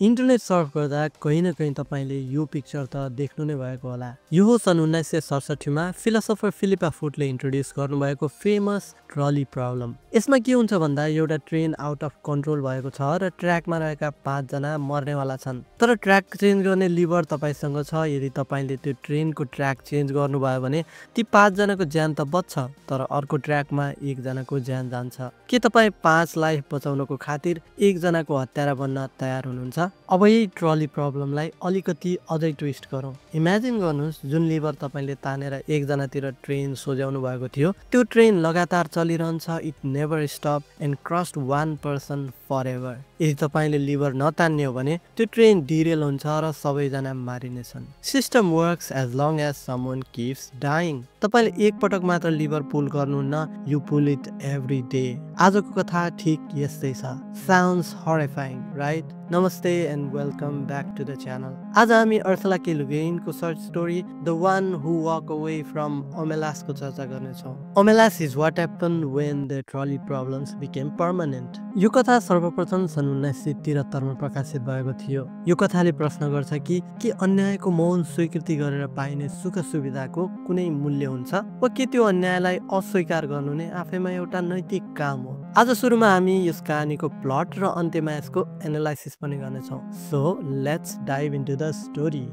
Internet Surf गर्दा कहीँ न कहीँ तपाईँले यो पिक्चर त देख्नु नै भएको होला। यो हो सन् 1967मा फिलोसोफर फिलिपा फुटले इन्ट्रोड्युस गर्नुभएको फेमस ट्रली प्रब्लम। यसमा के हुन्छ भन्दा एउटा ट्रेन आउट अफ कन्ट्रोल भएको छ र ट्र्याकमा रहेका 5 जना मर्नेवाला छन्। तर ट्र्याक चेन्ज गर्ने लिभर तपाईँसँग छ। यदि तपाईँले त्यो ट्रेनको ट्र्याक चेन्ज गर्नुभयो भने ती 5 जनाको ज्यान त बच्छ, तर अर्को ट्र्याकमा 1 जनाको ज्यान जान्छ। के तपाईँ 5 लाइफ बचाउनको खातिर 1 जनाको हत्यारा बन्न तयार हुनुहुन्छ? अब यही ट्रली प्रब्लमलाई अलिकति अझै ट्विस्ट गरौँ। इमेजिन गर्नुहोस् जुन लिभर तपाईँले तानेर 1 जनातिर ट्रेन सोझ्याउनु भएको थियो, त्यो ट्रेन लगातार चलिरहन्छ। It never stop and crushed 1 person for ever. यदि तपाईँले लिभर नतान्ने हो भने त्यो ट्रेन डिरेल हुन्छ र सबैजना मारिनेछन्। System works as long as someone keeps dying. तपाईँले एक पटक मात्र लिभर पुल गर्नुहुन्न, you pull it every day. आजको कथा ठिक यस्तै छ। Sounds horrifying, right? नमस्ते and welcome back to the channel. आज हामी अर्सला के लुगेनको short story the one who walk away from ओमेलासको चर्चा गर्नेछौँ। Omelas is what happen when the trolley problems became permanent. यो कथा सर्वप्रथम सन् 1973मा प्रकाशित भएको थियो। यो कथाले प्रश्न गर्छ कि के अन्यायको मौन स्वीकृति गरेर पाइने सुख सुविधाको कुनै मूल्य हुन्छ, वा के त्यो अन्यायलाई अस्वीकार गर्नु नै आफैमा एउटा नैतिक काम हो। आज सुरुमा हामी यस कहानीको प्लट र अन्त्यमा यसको एनालाइसिस पनि गर्नेछौँ। So let's dive into the story.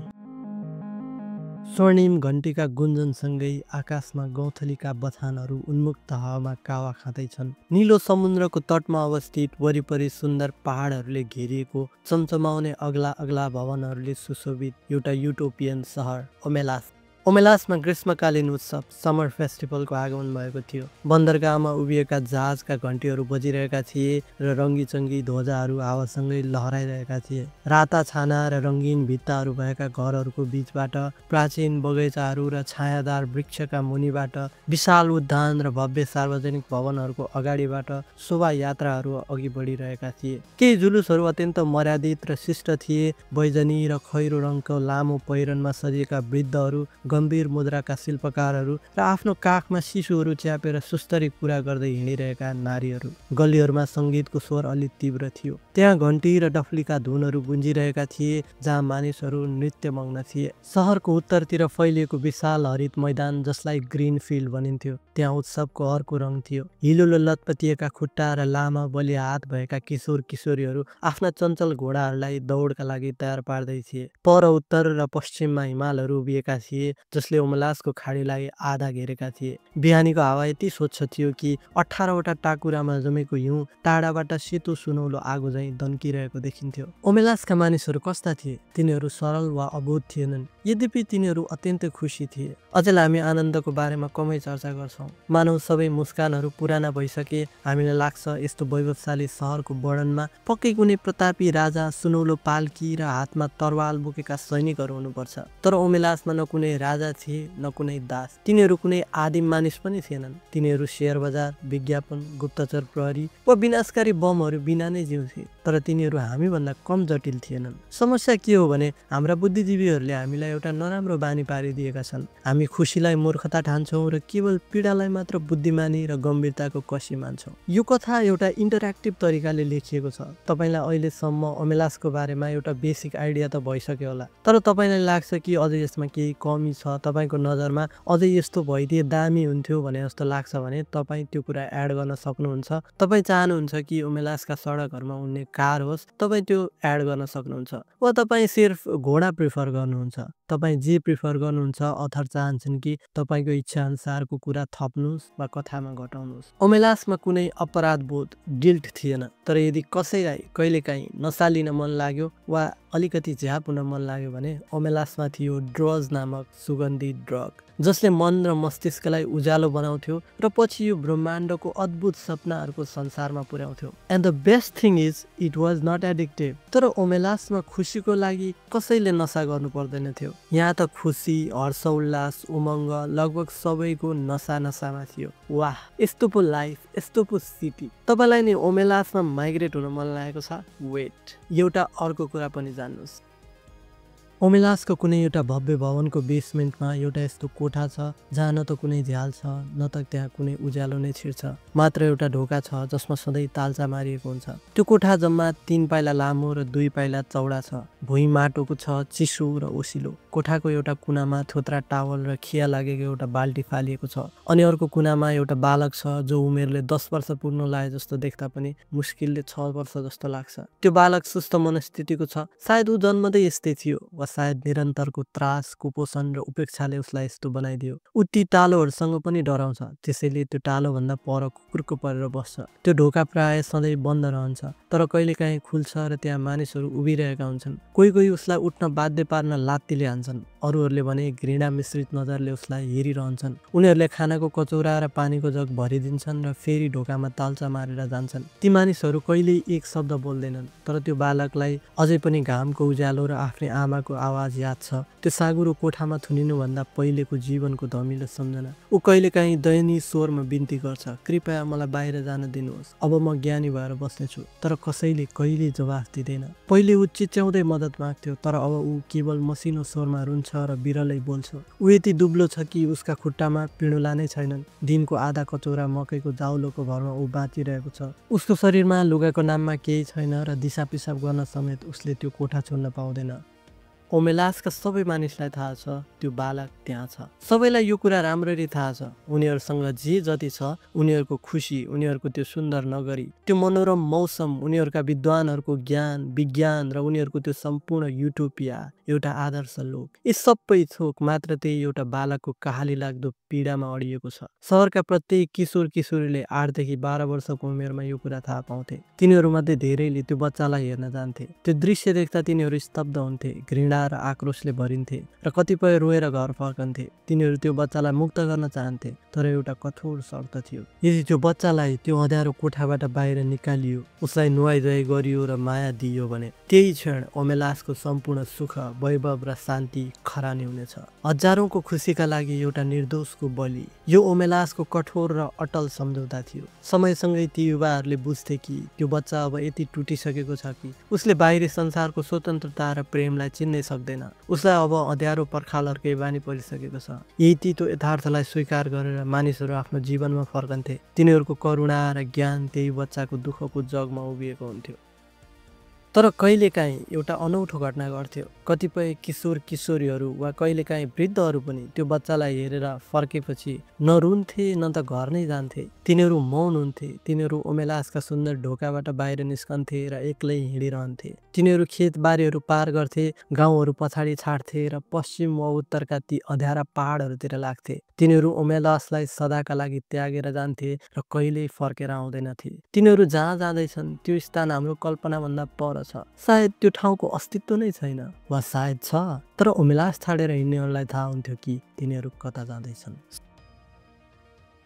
स्वर्णिम घन्टीका गुन्जनसँगै आकाशमा गौथलीका बथानहरू उन्मुक्त हावामा कावा खाँदैछन्। निलो समुद्रको तटमा अवस्थित वरिपरि सुन्दर पहाडहरूले घेरिएको चम्चमाउने अग्ला अग्ला भवनहरूले सुशोभित एउटा युटोपियन सहर ओमेलास। ओमेलासमा ग्रीष्मकालीन उत्सव समर फेस्टिभलको आगमन भएको थियो। बन्दरगाहमा उभिएका जहाजका घन्टीहरू बजिरहेका थिए र रङ्गीचङ्गी ध्वजाहरू हावासँगै लहराइरहेका थिए। राता छाना र रङ्गीन भित्ताहरू भएका घरहरूको बीचबाट, प्राचीन बगैँचाहरू र छायादार वृक्षका मुनिबाट, विशाल उद्यान र भव्य सार्वजनिक भवनहरूको अगाडिबाट शोभायात्राहरू अघि बढिरहेका थिए। केही जुलुसहरू अत्यन्त मर्यादित र शिष्ट थिए। बैजनी र खैरो रङको लामो पहिरनमा सजिएका वृद्धहरू, गम्भीर मुद्राका शिल्पकारहरू र आफ्नो काखमा शिशुहरू च्यापेर सुस्तरी कुरा गर्दै हिँडिरहेका नारीहरू। गल्लीहरूमा सङ्गीतको स्वर अलि तीव्र थियो। त्यहाँ घन्टी र डफलीका धुनहरू गुन्जिरहेका थिए जहाँ मानिसहरू नृत्यमग्न थिए। सहरको उत्तरतिर फैलिएको विशाल हरित मैदान, जसलाई ग्रिन फिल्ड भनिन्थ्यो, त्यहाँ उत्सवको अर्को रङ थियो। हिलोले लतपतिएका खुट्टा र लामा बलिया हात भएका किशोर किशोरीहरू आफ्ना चञ्चल घोडाहरूलाई दौडका लागि तयार पार्दै थिए। पर उत्तर र पश्चिममा हिमालहरू उभिएका थिए जसले ओमेलासको खाडीलाई आधा घेरेका थिए। बिहानीको हावा यति स्वच्छ थियो कि 18वटा टाकुरामा जमेको हिउँ टाढाबाट सेतो सुनौलो आगो झैँ दन्किरहेको देखिन्थ्यो। ओमेलासका मानिसहरू कस्ता थिए? तिनीहरू सरल वा अबोध थिएनन्, यद्यपि तिनीहरू अत्यन्तै खुसी थिए। अचेल हामी आनन्दको बारेमा कमै चर्चा गर्छौँ। मानव सबै मुस्कानहरू पुराना भइसके। हामीलाई लाग्छ यस्तो वैभवशाली सहरको वर्णनमा पक्कै कुनै प्रतापी राजा, सुनौलो पाल्की र हातमा तरवाल बोकेका सैनिकहरू हुनुपर्छ। तर ओमेलासमा न कुनै राजा थिए न कुनै दास। तिनीहरू कुनै आदिम मानिस पनि थिएनन्। तिनीहरू शेयर बजार, विज्ञापन, गुप्तचर प्रहरी वा विनाशकारी बमहरू बिना नै जिउँथे। तर तिनीहरू हामीभन्दा कम जटिल थिएनन्। समस्या के हो भने हाम्रा बुद्धिजीवीहरूले हामीलाई एउटा नराम्रो बानी पारिदिएका छन्। हामी खुसीलाई मूर्खता ठान्छौँ र केवल पीडालाई मात्र बुद्धिमानी र गम्भीरताको कसी मान्छौँ। यो कथा एउटा इन्टरेक्टिभ तरिकाले लेखिएको छ। तपाईँलाई अहिलेसम्म ओमेलासको बारेमा एउटा बेसिक आइडिया त भइसक्यो होला, तर तपाईँलाई लाग्छ कि अझै यसमा केही कमी छ, तपाईँको नजरमा अझै यस्तो भइदिए दामी हुन्थ्यो भने जस्तो लाग्छ भने तपाईँ त्यो कुरा एड गर्न सक्नुहुन्छ। तपाईँ चाहनुहुन्छ कि ओमेलासका सडकहरूमा उड्ने कार होस्, तपाईँ त्यो एड गर्न सक्नुहुन्छ। वा तपाईँ सिर्फ घोडा प्रिफर गर्नुहुन्छ। तपाईँ जे प्रिफर गर्नुहुन्छ, अथर चाहन्छन् कि तपाईँको इच्छा अनुसारको कुरा थप्नुहोस् वा कथामा घटाउनुहोस्। ओमेलासमा कुनै अपराध बोध, गिल्ट थिएन। तर यदि कसैलाई कहिलेकाहीँ नसा लिन मन लाग्यो वा अलिकति झ्याप हुन मन लाग्यो भने ओमेलासमा थियो ड्रज नामक सुगन्धित ड्रग, जसले मन र मस्तिष्कलाई उज्यालो बनाउँथ्यो र पछि यो ब्रह्माण्डको अद्भुत सपनाहरूको संसारमा पुर्याउँथ्यो। And the best thing is it was not addictive. तर ओमेलासमा खुसीको लागि कसैले नसा गर्नु पर्दैन थियो। यहाँ त खुसी, हर्ष उल्लास, उमङ्ग लगभग सबैको नसामा थियो। वाह, यस्तो पो लाइफ, यस्तो पो सिटी। तपाईँलाई नि ओमेलासमा माइग्रेट हुन मन लागेको छ? वेट, एउटा अर्को कुरा पनि जान्नुहोस्। ओमेलासको कुनै एउटा भव्य भवनको बेसमेन्टमा एउटा यस्तो कोठा छ जहाँ न त कुनै झ्याल छ न त त्यहाँ कुनै उज्यालो नै छिर्छ। मात्र एउटा ढोका छ जसमा सधैँ ताल्चा मारिएको हुन्छ। त्यो कोठा जम्मा 3 पाइला लामो र 2 पाइला चौडा छ। भुइँ माटोको छ, चिसो र ओसिलो। कोठाको एउटा कुनामा थोत्रा टावल र खिया लागेको एउटा बाल्टी फालिएको छ। अनि अर्को कुनामा एउटा बालक छ जो उमेरले 10 वर्ष पुग्न लागे जस्तो देख्दा पनि मुस्किलले 6 वर्ष जस्तो लाग्छ। त्यो बालक सुस्त मनस्थितिको छ। सायद ऊ जन्मदै यस्तै थियो वा सायद निरन्तरको त्रास, कुपोषण र उपेक्षाले उसलाई यस्तो बनाइदियो। ऊ ती टालोहरूसँग पनि डराउँछ, त्यसैले त्यो टालोभन्दा पर कुकुरको परेर बस्छ। त्यो ढोका प्राय सधैँ बन्द रहन्छ, तर कहिलेकाहीँ खुल्छ र त्यहाँ मानिसहरू उभिरहेका हुन्छन्। कोही कोही उसलाई उठ्न बाध्य पार्न लात्तीले हान्छन्, अरूहरूले भने घृणा मिश्रित नजरले उसलाई हेरिरहन्छन्। उनीहरूले खानाको कचौरा र पानीको जग भरिदिन्छन् र फेरि ढोकामा ताल्चा मारेर जान्छन्। ती मानिसहरू कहिल्यै एक शब्द बोल्दैनन्, तर त्यो बालकलाई अझै पनि घामको उज्यालो र आफ्नै आमाको आवाज याद छ। त्यो साँघुरो कोठामा थुनिनुभन्दा पहिलेको जीवनको धमिलो सम्झना। ऊ कहिलेकाहीँ दयनीय स्वरमा बिन्ती गर्छ, कृपया मलाई बाहिर जान दिनुहोस्, अब म ज्ञानी भएर बस्नेछु। तर कसैले कहिल्यै जवाफ दिँदैन। पहिले ऊ चिच्याउँदै मद्दत माग्थ्यो, तर अब ऊ केवल मसिनो स्वरमा रुन्छ र बिरलै बोल्छ। ऊ यति दुब्लो छ कि उसका खुट्टामा पिँडुला नै छैनन्। दिनको आधा कचौरा मकैको जाउलोको भरमा ऊ बाँचिरहेको छ। उसको शरीरमा लुगाको नाममा केही छैन र दिसा पिसाब गर्न समेत उसले त्यो कोठा छोड्न पाउँदैन। ओमेलासका सबै मानिसलाई थाहा छ त्यो बालक त्यहाँ छ। सबैलाई यो कुरा राम्ररी थाहा छ। उनीहरूसँग जे जति छ, उनीहरूको खुसी, उनीहरूको त्यो सुन्दर नगरी, त्यो मनोरम मौसम, उनीहरूका विद्वानहरूको ज्ञान, विज्ञान र उनीहरूको त्यो सम्पूर्ण युटोपिया, एउटा आदर्श लोक, यी सबै थोक मात्र त्यही एउटा बालकको कहाली लाग्दो पीडामा अडिएको छ। सहरका प्रत्येक किशोर किशोरीले 8 देखि 12 वर्षको उमेरमा यो कुरा थाहा पाउँथे। तिनीहरूमध्ये धेरैले त्यो बच्चालाई हेर्न जान्थे। त्यो दृश्य देख्दा तिनीहरू स्तब्ध हुन्थे, घृणा र आक्रोशले भरिन्थे र कतिपय रोएर घर फर्कन्थे। तिनीहरू त्यो बच्चालाई मुक्त गर्न चाहन्थे, तर एउटा कठोर शर्त थियो। यदि त्यो बच्चालाई त्यो अँध्यारो कोठाबाट बाहिर निकालियो, उसलाई नुहाइधुवाइ गरियो र माया दिइयो भने त्यही क्षण ओमेलासको सम्पूर्ण सुख, वैभव र शान्ति खरानी हुनेछ। हजारौंको खुसीका लागि एउटा निर्दोषको बलि। यो ओमेलासको कठोर र अटल सम्झौता थियो। समयसँगै ती युवाहरूले बुझ्थे कि त्यो बच्चा अब यति टुटिसकेको छ कि उसले बाहिरी संसारको स्वतन्त्रता र प्रेमलाई चिन्नै सक्दैन। उसलाई अब अँध्यारो पर्खालहरूकै बानी परिसकेको छ। यही तितो यथार्थलाई स्वीकार गरेर मानिसहरू आफ्नो जीवनमा फर्कन्थे। तिनीहरूको करुणा र ज्ञान त्यही बच्चाको दुःखको जगमा उभिएको हुन्थ्यो। तर कहिलेकाहीँ एउटा अनौठो घटना घट्थ्यो। कतिपय किशोर किशोरीहरू वा कहिलेकाहीँ वृद्धहरू पनि त्यो बच्चालाई हेरेर फर्केपछि न रुन्थे न त घर नै जान्थे। तिनीहरू मौन हुन्थे। तिनीहरू ओमेलासका सुन्दर ढोकाबाट बाहिर निस्कन्थे र एक्लै हिँडिरहन्थे। तिनीहरू खेतबारीहरू पार गर्थे, गाउँहरू पछाडि छाड्थे र पश्चिम वा उत्तरका ती अँध्यारा पहाडहरूतिर लाग्थे। तिनीहरू ओमेलासलाई सदाका लागि त्यागेर जान्थे र कहिल्यै फर्केर आउँदैनथे। तिनीहरू जहाँ जाँदैछन् त्यो स्थान हाम्रो कल्पनाभन्दा पर छ। सायद त्यो ठाउँको अस्तित्व नै छैन, वा सायद छ, तर ओमेलास छाडेर हिँड्नेहरूलाई थाहा हुन्थ्यो कि तिनीहरू कता जाँदैछन्।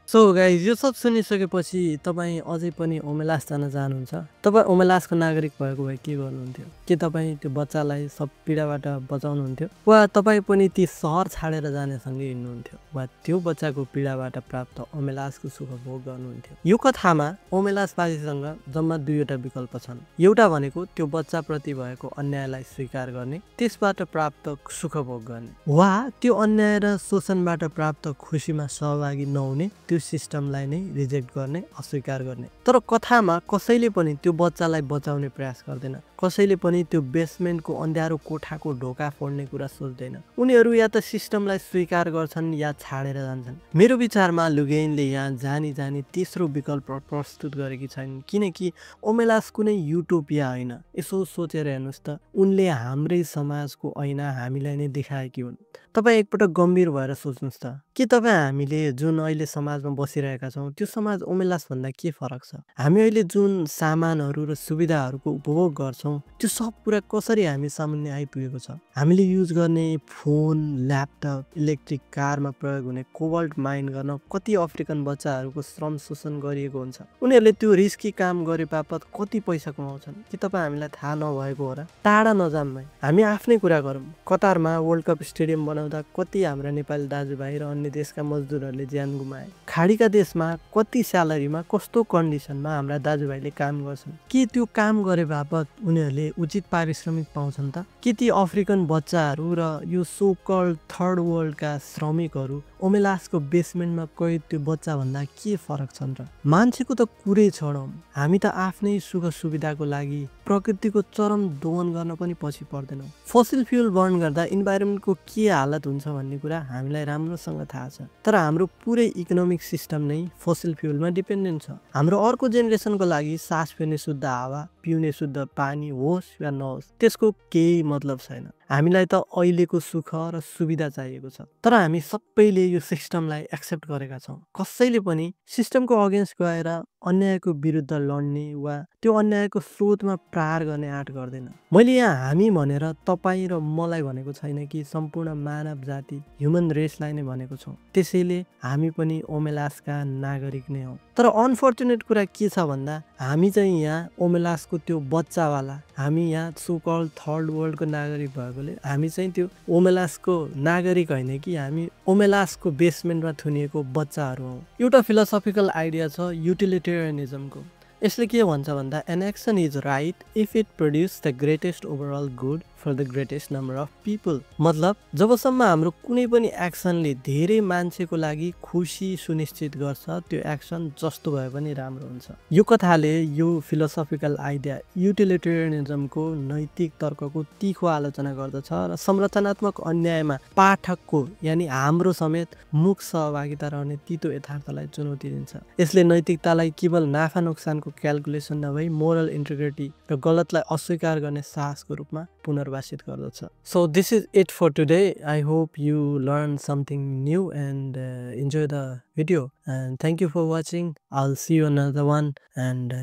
सो गाइज, यो सब सुनिसकेपछि तपाईँ अझै पनि ओमेलास जान चाहनुहुन्छ? तपाईँ ओमेलासको नागरिक भएको भए के गर्नुहुन्थ्यो? के तपाईँ त्यो बच्चालाई सब पीडाबाट बचाउनुहुन्थ्यो, वा तपाईँ पनि ती सहर छाडेर जानेसँगै हिँड्नुहुन्थ्यो, वा त्यो बच्चाको पीडाबाट प्राप्त ओमेलासको सुख भोग गर्नुहुन्थ्यो? यो कथामा ओमेलासवासीसँग जम्मा दुईवटा विकल्प छन्। एउटा भनेको त्यो बच्चाप्रति भएको अन्यायलाई स्वीकार गर्ने, त्यसबाट प्राप्त सुख भोग गर्ने, वा त्यो अन्याय र शोषणबाट प्राप्त खुसीमा सहभागी नहुने, त्यो सिस्टमलाई नै रिजेक्ट गर्ने, अस्वीकार गर्ने। तर कथामा कसैले पनि त्यो बच्चालाई बचाउने प्रयास गर्दैन। कसैले पनि त्यो बेसमेन्टको अँध्यारो कोठाको ढोका फोड्ने कुरा सोच्दैन। उनीहरू या त सिस्टमलाई स्वीकार गर्छन् या छाडेर जान्छन्। मेरो विचारमा लुगेनले यहाँ जानी जानी तेस्रो विकल्प प्रस्तुत गरेकी छैनन्, किनकि ओमेलास कुनै युटोपिया होइन। यसो सोचेर हेर्नुहोस् त, उनले हाम्रै समाजको ऐना हामीलाई नै देखाएकी हुन्। तपाईँ एकपटक गम्भीर भएर सोच्नुहोस् त, के तपाईँ हामीले जुन अहिले समाजमा बसिरहेका छौँ त्यो समाज ओमेलास भन्दा के फरक छ? हामी अहिले जुन सामानहरू र सुविधाहरूको उपभोग गर्छौँ त्यो सब कुरा कसरी हामी सामुन्ने आइपुगेको छ? हामीले युज गर्ने फोन, ल्यापटप, इलेक्ट्रिक कारमा प्रयोग हुने कोबाल्ट माइन गर्न कति अफ्रिकन बच्चाहरूको श्रम शोषण गरिएको हुन्छ। उनीहरूले त्यो रिस्की काम गरे बापत कति पैसा कमाउँछन्, के तपाईँ हामीलाई थाहा नभएको हो र? टाढा नजाम्मै हामी आफ्नै कुरा गरौँ। कतारमा वर्ल्ड कप स्टेडियम बनाउँदा कति हाम्रा नेपाली दाजुभाइ र अन्य देशका मजदुरहरूले ज्यान गुमाए। खाडीका देशमा कति स्यालेरीमा, कस्तो कन्डिसनमा हाम्रा दाजुभाइले काम गर्छन्। के त्यो काम गरे बापत उनीहरू उनीहरूले उचित पारिश्रमिक पाउँछन् त? के ती अफ्रिकन बच्चाहरू र यो सो कल्ड थर्ड वर्ल्डका श्रमिकहरू ओमेलासको बेसमेन्टमा कैद त्यो बच्चाभन्दा के फरक छन् र? मान्छेको त कुरै छोडौँ, हामी त आफ्नै सुख सुविधाको लागि प्रकृतिको चरम दोहन गर्न पनि पछि पर्दैनौँ। फसिल फ्युल बर्न गर्दा इन्भाइरोमेन्टको के हालत हुन्छ भन्ने कुरा हामीलाई राम्रोसँग थाहा छ, तर हाम्रो पुरै इकोनोमिक सिस्टम नै फसिल फ्युलमा डिपेन्डेन्ट छ। हाम्रो अर्को जेनेरेसनको लागि सास फेर्ने शुद्ध हावा, पिउने शुद्ध पानी होस् या नहोस् त्यसको केही मतलब छैन। हामीलाई त अहिलेको सुख र सुविधा चाहिएको छ, तर हामी सबैले यो सिस्टमलाई एक्सेप्ट गरेका छौँ। कसैले पनि सिस्टमको अगेन्स्ट गएर अन्यायको विरुद्ध लड्ने वा त्यो अन्यायको स्रोतमा प्रहार गर्ने आँट गर्दैन। मैले यहाँ हामी भनेर तपाईँ र मलाई भनेको छैन कि सम्पूर्ण मानव जाति ह्युमन रेसलाई नै भनेको छौँ। त्यसैले हामी पनि ओमेलासका नागरिक नै हौँ। तर अनफर्चुनेट कुरा के छ भन्दा हामी चाहिँ यहाँ ओमेलासको त्यो बच्चावाला, हामी यहाँ सो कल्ड थर्ड वर्ल्डको नागरिक भएकोले हामी चाहिँ त्यो ओमेलासको नागरिक होइन कि हामी ओमेलासको बेसमेन्टमा थुनिएको बच्चाहरू हौँ। एउटा फिलोसफिकल आइडिया छ युटिलिटेरियनिजमको। यसले के भन्छ भन्दा an action is right if it produce the greatest overall good for the greatest number of people. मतलब जबसम्म हाम्रो कुनै पनि एक्सनले धेरै मान्छेको लागि खुसी सुनिश्चित गर्छ त्यो एक्सन जस्तो भए पनि राम्रो हुन्छ। यो कथाले यो फिलोसफिकल आइडिया युटिलिटेरियनिजमको नैतिक तर्कको तिखो आलोचना गर्दछ र संरचनात्मक अन्यायमा पाठकको यानि हाम्रो समेत मुख सहभागिता रहने तितो यथार्थलाई चुनौती दिन्छ। यसले नैतिकतालाई केवल नाफा नोक्सानको क्यालकुलेसन नभई मोरल इन्टिग्रिटी र गलतलाई अस्वीकार गर्ने साहसको रूपमा पुनर्वासित गर्दछ। So this is it for today. I hope you learned something new and enjoy the video. And thank you for watching. I'll see you another one. And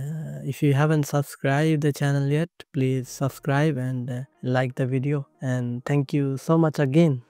if you haven't subscribed the channel yet, please subscribe and like the video. And thank you so much again.